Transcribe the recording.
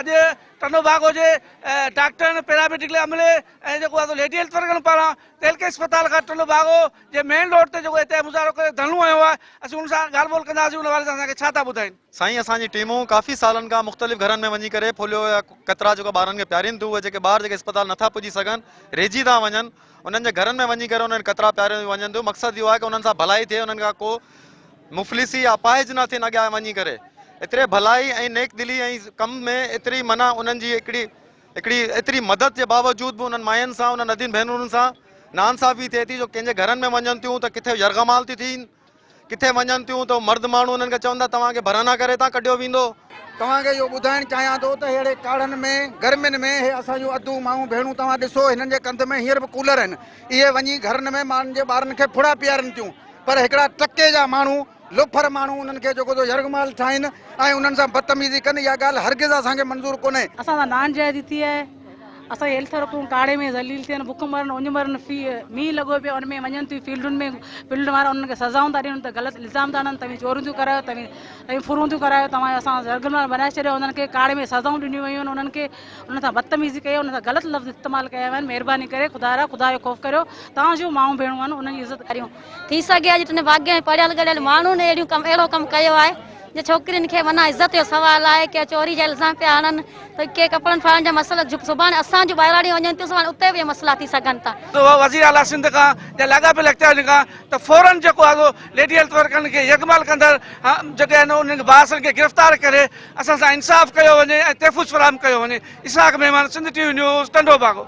اڄ ٽنڊو باگو جي ڊاڪٽرن، پيراميڊيڪل عملي ۽ جيڪو آهي سو ليڊي هيلٿ ورڪرن پاران تعلقي اسپتال کان ٽنڊو باگو جي مين روڊ تي جيڪو احتجاجي مظاهرو ڪري ڌرڻو هنيو آهي اسين ان سان ڳالهه ٻولهه ڪنداسين ان حوالي سان اسان کي ڇا ٿا ٻڌائين. سائين اسان جي ٽيمون ڪافي سالن کان مختلف گهرن ۾ وڃي ڪري پوليو جا قطرا جيڪو ٻارن کي پيارين ٿيون اهي جيڪي ٻار جيڪي اسپتال نٿا پڄي سگهن رهجي ٿا وڃن انهن جي گهرن ۾ وڃي ڪري انهن کي قطرا پياريون وڃن ٿيون مقصد اهو آهي ڪه انهن سان ڀلائي ٿئي انهن کان ڪو مفلسي يا اپاهج نه ٿين اڳيان وڃي ڪري ايتري ڀلائي ۽ نيڪ دلي ۽ ڪم ۾ ايتري معنيٰ انهن جي هڪڙي هڪڙي ايتري مدد جي باوجود به انهن ماين سان انهن ادين ڀينرن سان ناانصافي ٿئي ٿي جو ڪنهن جي گهرن ۾ وڃن ٿيون ته ڪٿي يرغمال ٿيون ٿين ڪٿي وڃن ٿيون ته مرد ماڻهو انهن کي چون ٿا توهان کي برهنا ڪري هتان ڪڍيو ويندو. توهان کي اهو ٻڌائڻ چاهيان ٿو ته اهڙي ڪاڙهن ۾ گرمين ۾ هي اسان جون ادون مائون ڀيڻون توهان ڏسو هنن جي ڪنڌ ۾ هينئر به ڪولر آهن اهي وڃي گهرن ۾ ماڻهن جي ٻارن کي ڦڙا پيارين ٿيون پر هڪڙا ٽڪي جا ماڻهو لوفر ماڻهو انهن کي جيڪو سو يرغمال ٺاهين ۽ انهن سان بدتميزي ڪن اها ڳالهه هرگز اسان کي منظور ڪونهي. اسان سان ناانجائزي ٿي آهي اسان جي هيلٿ ورڪرون ڪاڙهي ۾ ذليل ٿين بک مرن اڃ مرن في مينهن لڳو پيو ان ۾ وڃن ٿيون فيلڊن ۾ فيلڊ وارا انهن کي سزائون ٿا ڏين ته غلط الزام ٿا هڻن توهين چوريون ٿيون ڪرايو توهين توهين ڦرون ٿيون ڪرايو توهان اسان يرغمال بنائي ڇڏيو انهن کي ڪاڙهي ۾ سزائون ڏنيون ويون آهن انهن کي انهن سان بدتميزي ڪئي انهن سان غلط لفظ استعمال ڪيا ويا آهن مهرباني ڪري خدا را خدا جو خوف ڪريو توهان جون مائون ڀيڻون آهن انهن جي عزت ڪريون ٿي سگهي اڄ ٽن باغي ۽ پڙهيل ڳڙهيل ماڻهن اهڙيون ڪم اهڙو ڪم ڪيو آهي جو ڇوڪرين کي معنيٰ عزت جو سوال آهي ڪي چوري جا الزام پيا هڻن ته ڪي ڪپڙن ڦاڙڻ جا مسئلا سڀاڻي اسان جون ٻاهراڙيون وڃن ٿيون سڀاڻي اتي به اهي مسئلا ٿي سگهن ٿا. وزير اعليٰ سنڌ کان يا لاڳاپيل اختيارين کان ته فورن جيڪو آهي سو ليڊي هيلٿ ورڪرن کي يرغمال ڪندڙ جيڪي آهن انهن بااثرن کي گرفتار ڪري اسان سان انصاف ڪيو وڃي ۽ تحفظ فراهم ڪيو وڃي Ishaq Memon Sindh T V news Tando Bago.